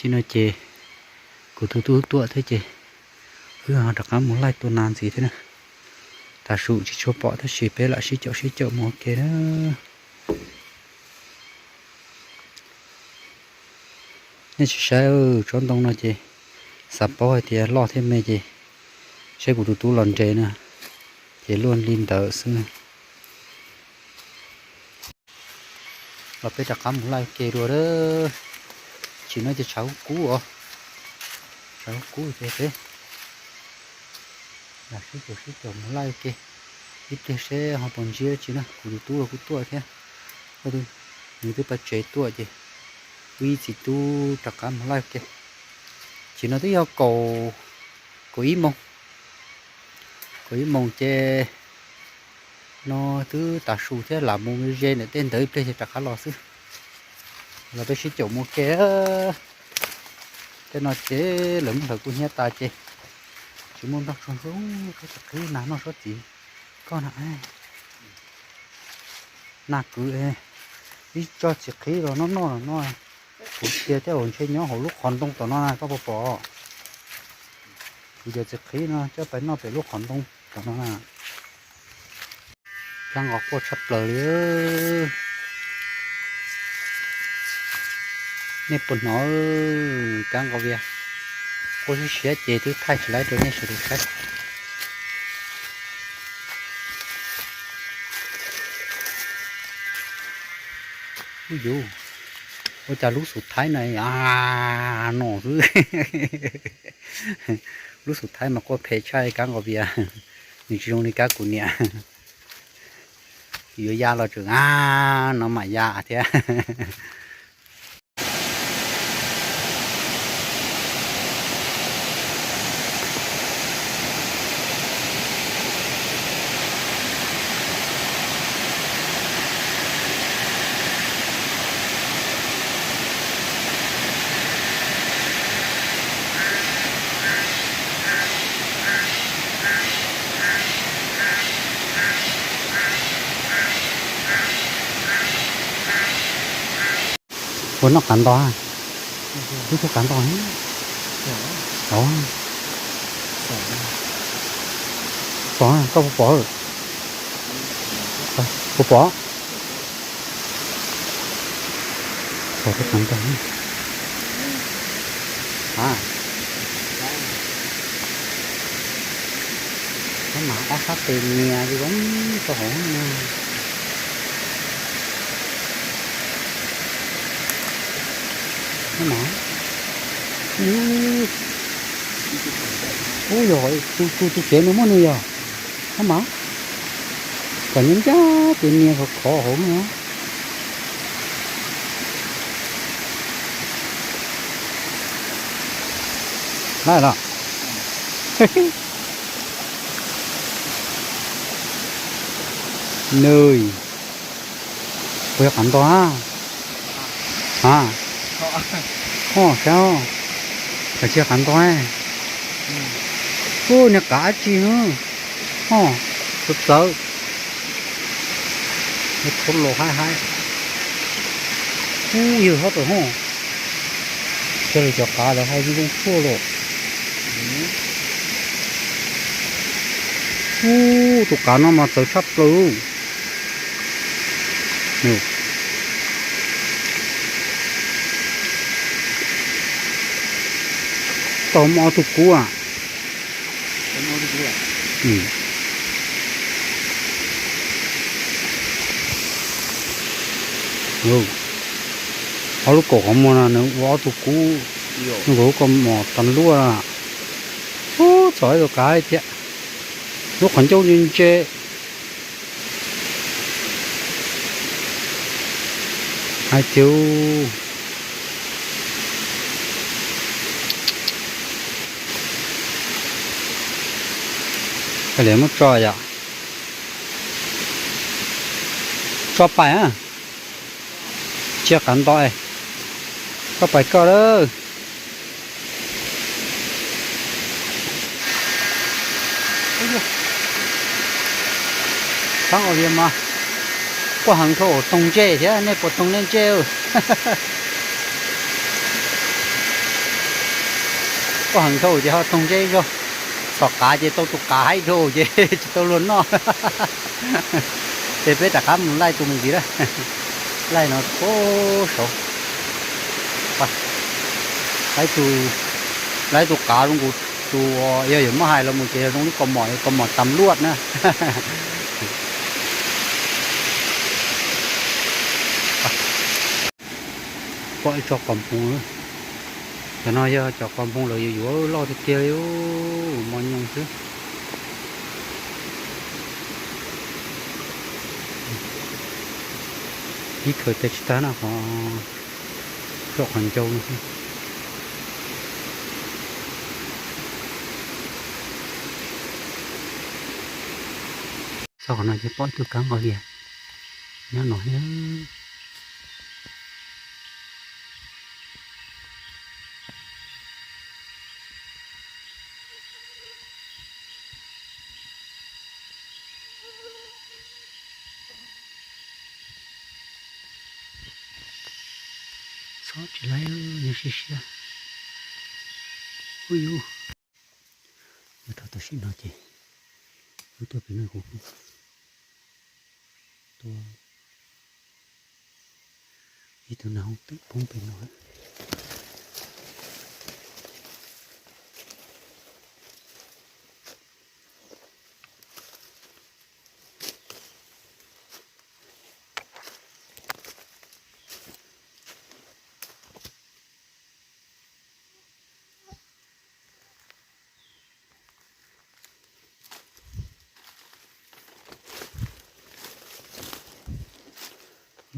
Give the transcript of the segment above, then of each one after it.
Tib no ces kuv tus tub tuaj thiab ces wb ho rov qab mus laij tua nas ntxiv thiab na. Tav su tsis tshua pom tab sis peb lam sib caum sib caum mus ua ke na. Nej sim saib tsob ntoo no ces xav paub hais tias loj thiab me ces saib kuv tus tub los nres na, ces luaj li ntawd xwb na. Los peb rov qab mus laij ua ke dua. Tsis no ces tshav kub kub os, tshav kub kub ces peb lam sib caum sib caum mus laij ua ke ib pliag seb ho puas ntsib dab tsi na. Kuv tus tub los kuj tuaj thiab, nws twb pab tsev tuaj ces wb ib txiv tub rov qab mus laij ua ke. Tsis no twb yog kaum, kaum ib moos, kaum ib moos ces no twb tav su thiab, lam mus ze ntawm tej ntawd ib pliag ces rov qab los xwb. Los peb sib caum mus ua ke. Tej no ces lawv muab hlawv kub hnyiab tas ces tsis muaj nroj tsuag ntxub, koj tsis qhib nag noj suab txiv koj na. Nag kwv, ib tso txiv qhib los noj noj los no. Kuv cia tej zaum ntshe nyob hauv lub qhov ntoo tom no na, koj puas pom? Kuv cov txiv qhib no coj pais noj pem lub qhov ntoo tom no na. Kab nqos quaj tshaj plaws li. Nej puas hnov kab nqos vias quaj siab siab ces twb thaij tsis laib rau nej sawv daws saib. Ub yuv, ua cas lub xub thaib no no xwb. Lub xub thaib mas quaj phem tshaj kab nqos vias, nws tsis zoo li kab kuv niam. Yuav ya los tseem a no mam ya thiab. Puas noj qav nto? Twb thiaj qav nto. Pom, koj puas pom? Puas pom? Pom thiaj qav nto. Mas ob sab tes nias zoo rau hauv no. Ub, yog tus tus kev nws muaj nws yog. Ab mas, kom nyob ncaj ces nias khov khov hauv no. Laij los. Nws, puas yog qav nto a? A, ho saib, koj tsis yog qav nto. Ub, niag qav dab tsi no? Ho, txawv txawv, khaub lau haib haib. Ub, yawg hlob tawm ho, cog lus cov qav lawv hais zoo tshuaj los. Ub, tus qav no mas txawv tshaj plaws. Tau muaj ob tug kub a. Ob lub kaum qhov muag no nws ua ob tug kub, nkaus lub kaus mom tas luaj. Ub, txog ib tus qav thiab, lub qhov ncauj ntse ntse. Hais tias, koj liam muab tso yom. Tso pais a, tsis yog qav nto, koj pais koj lawm. Txhob ua li mas, quaj heev dhau toog ntsej thiab, nej puas toog nej ntsej? Koj heev dhau ces ho toog zeb zog, txhom qav ces tau tus qav haib dhau ces tsis tau luag noj. Ces peb rov qab mus laij tus me ntxiv na, laij no puag saud. Laij tus, laij tus qav zoo nkaus tus, yog yuav muab hais los mus ces yog zoo li kaus mom, kaus mom tam luaj na. Pom ib tsob qos npoo, cov no yog cov qos npoo lawv yuav yuav loj tiag tiag li, mos nyoos xwb. Ib khaws tes tsis tag no qhov, tsob qos ncau no xwb. Txog qhov no ces pom ib tug kab nqos lias nyob no thiab. Txhob tsis laib, nyob siab siab. Ub yus, nyob rau tam sim no ces wb tuaj pem no kuv tua ib tug nas hooj twm poob pem no.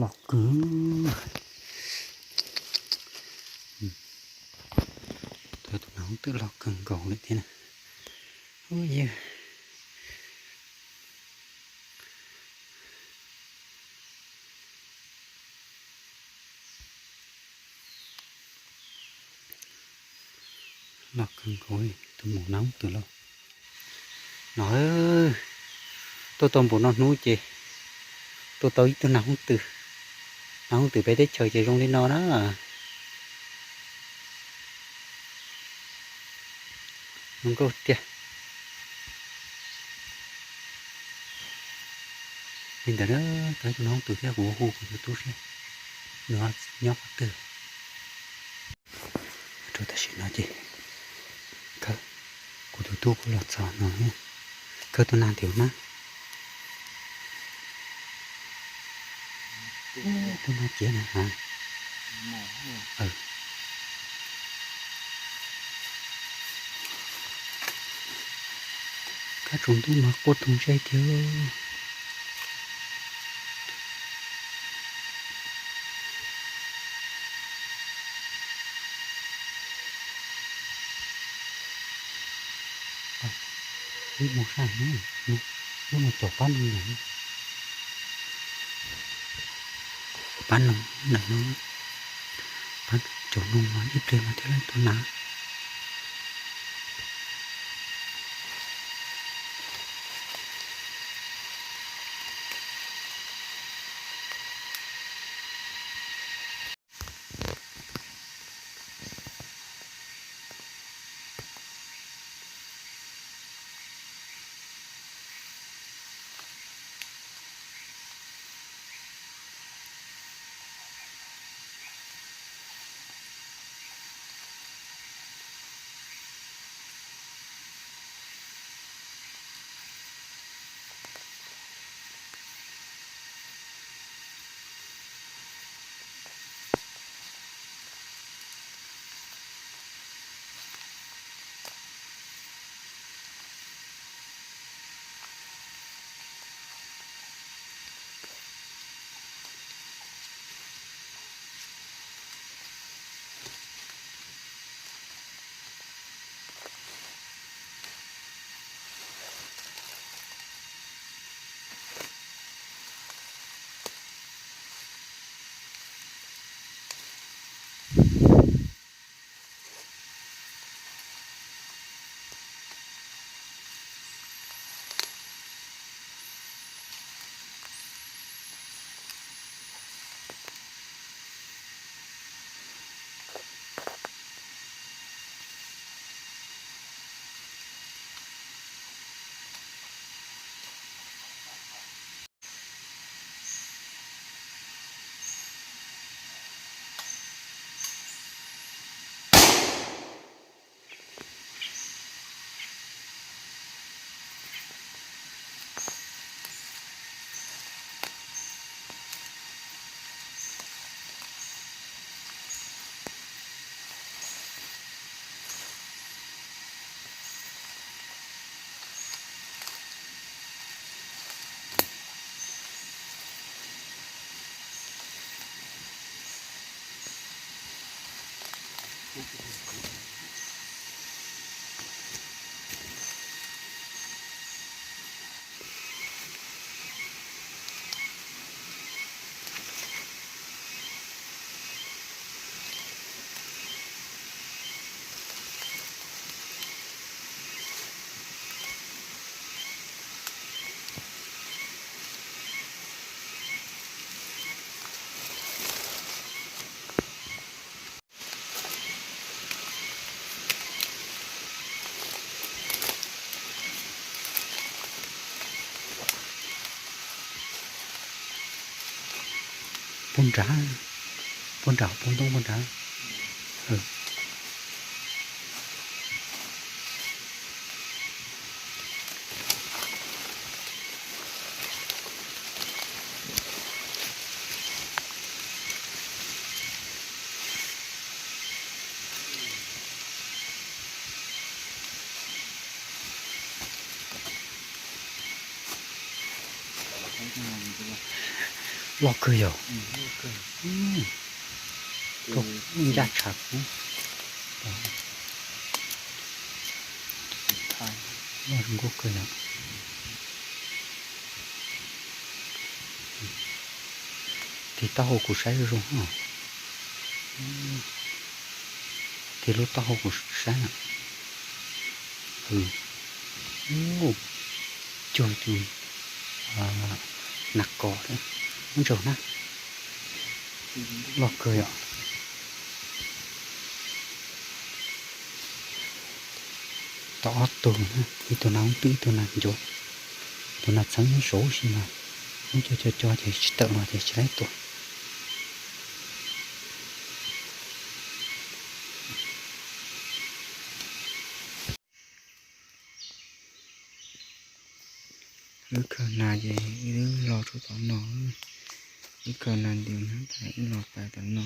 Los kawg. Tus nas hooj twm los kawg nkaus lawm thiab na. Ub yog. Los kawg nkaus li, tus mus nas hooj twm los. No, tuaj tau npaum no hnub ces tua tau ib tug nas hooj twm. Nas hooj twm peb teb chaws ces zoo li no na. Zoo nkauj tiag. Li ntawd na, tau ib tug nas hooj twm thiab kuv hu kuv tus tub seb nws nyob qhov twg. Rau tam sim no ces kuv tus tub kuj los txog no, khawb tus nas ntim na. Tus nas ciav na. Kab tsaus ntuj mas quaj toog zeb tiag. Wb mus sab no, wb mus caum pab noog ntawm no. Pab noog ntawm no, pab caum noog mas ib pliag mas thiaj li tau nas. Puag nrad, puag nrad, puag ntoob puag nrad. Loj kawg yog. Ncaj tshav kub. Loj zoo nkauj kawg yog. Tig taub hau kuv saib zoo zoo. Tig lub taub hau kuv saib na. Cuag tus nas kos, muab ntsaug na. Loj kawg yom. Tau ob tug, ib tug nas pib, ib tug nas ncuav, tus nas txheeb saud si mas, muab coj coj coj ces tsis tawm los ces tsis laib tua. Lub kawg nas ces ib lub los rau tom no, lub kawg nas ntiav na, ib los pais tom no.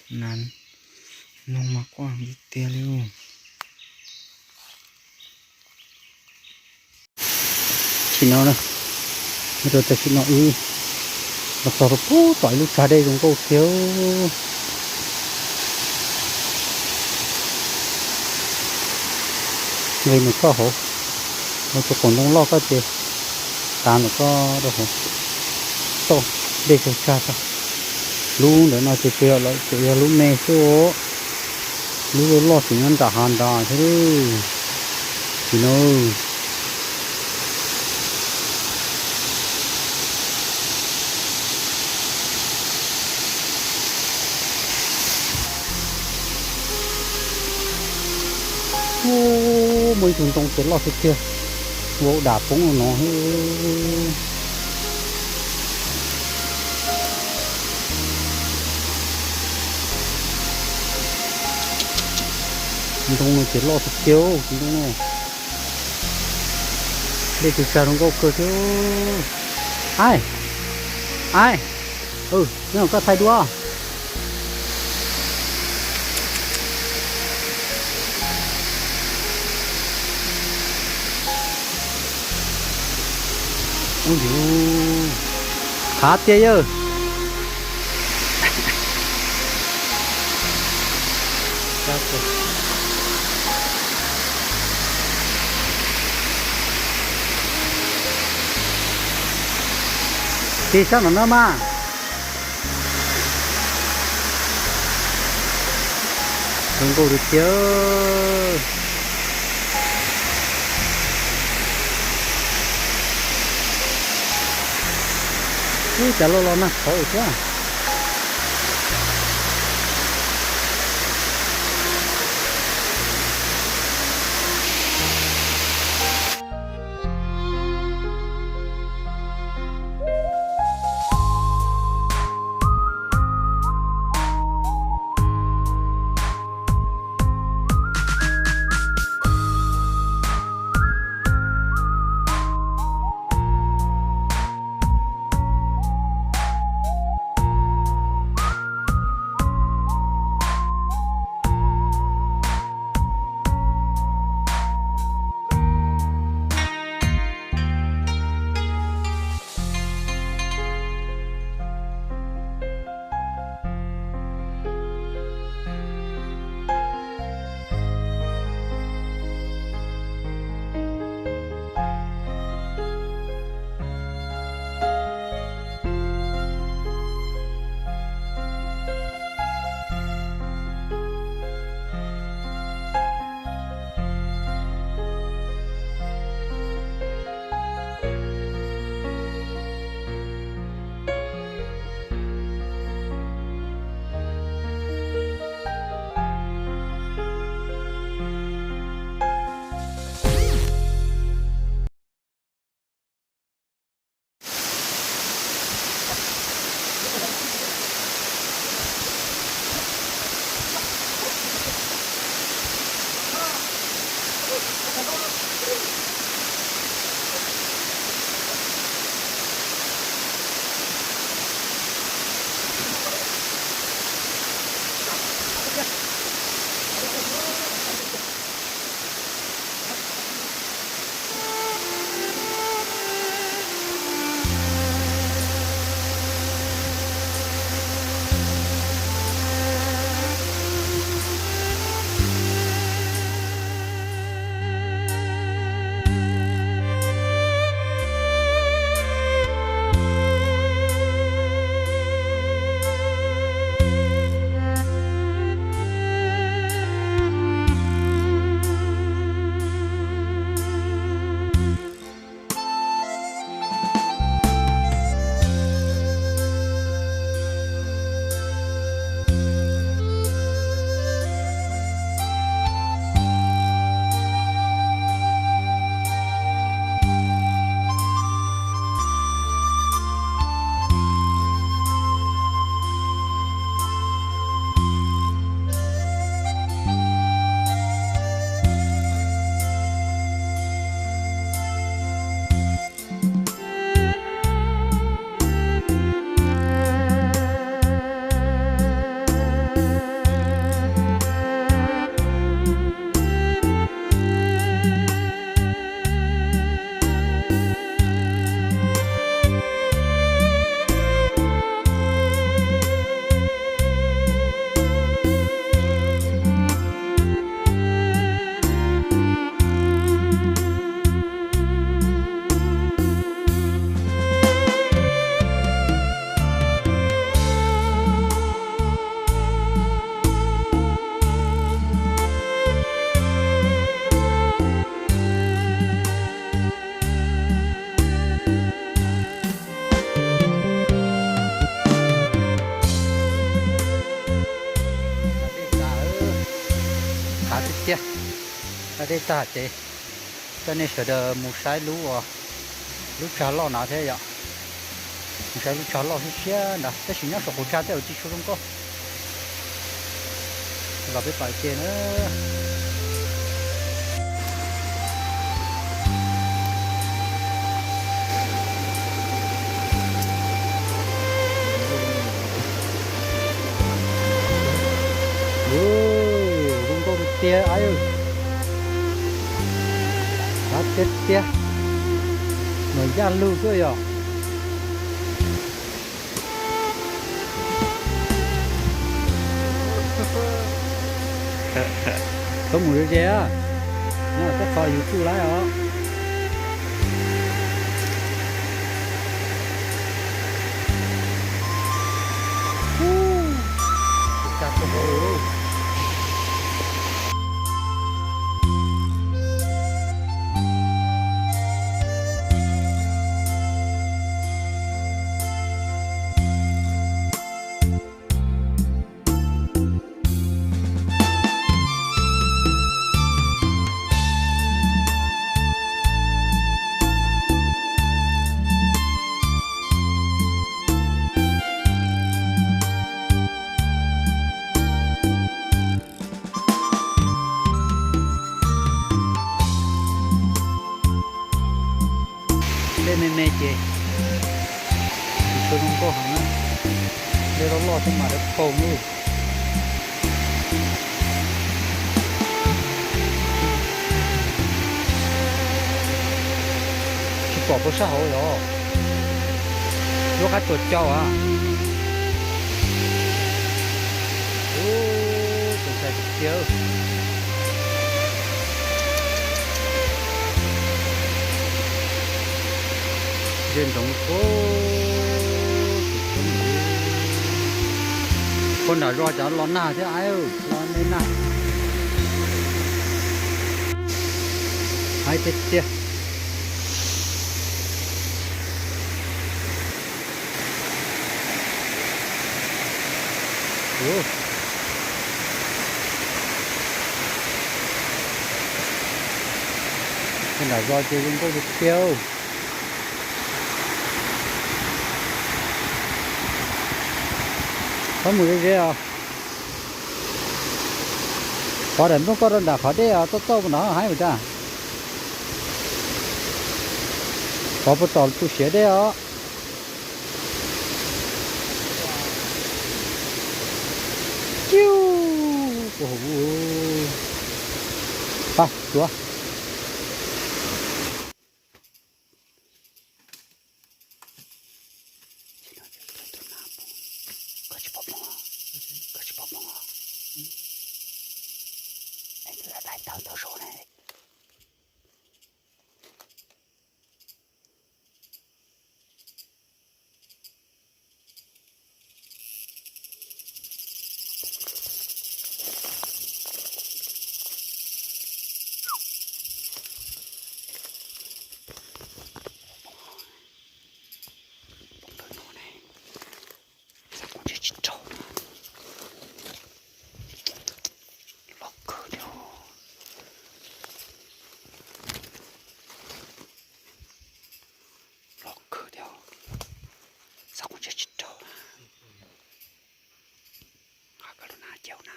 Nas noog mas quaj tiag tiag li. Tam sim no, rau tam sim no wb los txog rau pem tom ib lub tsag dej zoo nkauj thiab. Nqis mus txoj hauv, mus rau qaum ntoo loj koj ces tav ntawm koj rau hauv, toj dej tsag tsag tag. Lub ntawm no ces tsuas yog, tsuas yog lub me xwb os. Lub loj loj tseem nyob nram hav nrad thiab. Tam sim no muaj ib tug ntoo ces loj tiag tiag, ua dam poob no. Ntoo no ces loj tiag tiag, tus ntoo no. Dej tsag tsag zoo nkauj kawg thiab. Ai, ai, nyob koj thaij dua. Ub, qhav tiag yawg. Tig sab no no mas. Zoo nkauj li thiab. Ub, cas loj los nag qhov thiab. Tiag, da dej tag ces coj nej sawv daws mus saib lub, lub tsag loj na thiab yom. Mus saib lub tsag loj siab siab ntawd, tab sis nyob saum qaum tsag tej zaum tsis tshua zoo nkauj. Los peb pais ua ke na. Zoo nkauj tiag tiag, av tiag tiag, mas yaj lug tuaj yom. Txhob mus ze ze, nyob tej qho yus tsuj laib os. Dej me me ces tsis tshua zoo nkauj heev na. Dej loj loj xwb mas dawb paug lawm. Tsis pom puas sab hauv los, lub qab tsuas cau a. Tus ntxhais tiag tiag. Ze ntsoov, puag nram zos cov los nag thiab, los me nag. Haib tiag tiag. Puag nram zos ces zoo nkauj tiag tiag. Txhob mus ze ze os. Pov daim nplooj koj rau nram qhov dej os, txauj txauj no haib mas cas. Pov puag tom tus siav dej os. Ciu, pab tuav. Koj tsis pom poob, koj tsis pom poob os. Es twb daim tawv tau zoo ne. Poob ntawm no ne, xav kuv ntshe tsis raug na. Loj kawg thiab. Loj kawg thiab. Xav kuv ntshe tsis raug na. Qhov koj lub na cau na.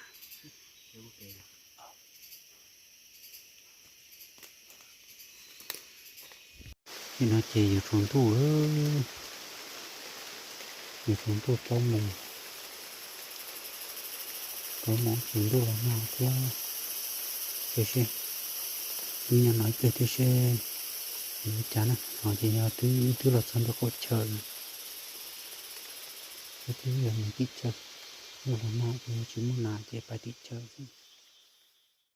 Nim no ces yuav tsaus ntuj, yuav tsaus ntuj plaub moos, plaub moos ces ntuj los nag thiab. Tiam sis nyob no ib pliag thiab seb yuav ua cas na, no ces yog twb, twb los txog ntua qaum chaw, wb twb yog mus tim chaw, ntuj los nag ces tsis muaj nas ces pais tim chaw xwb.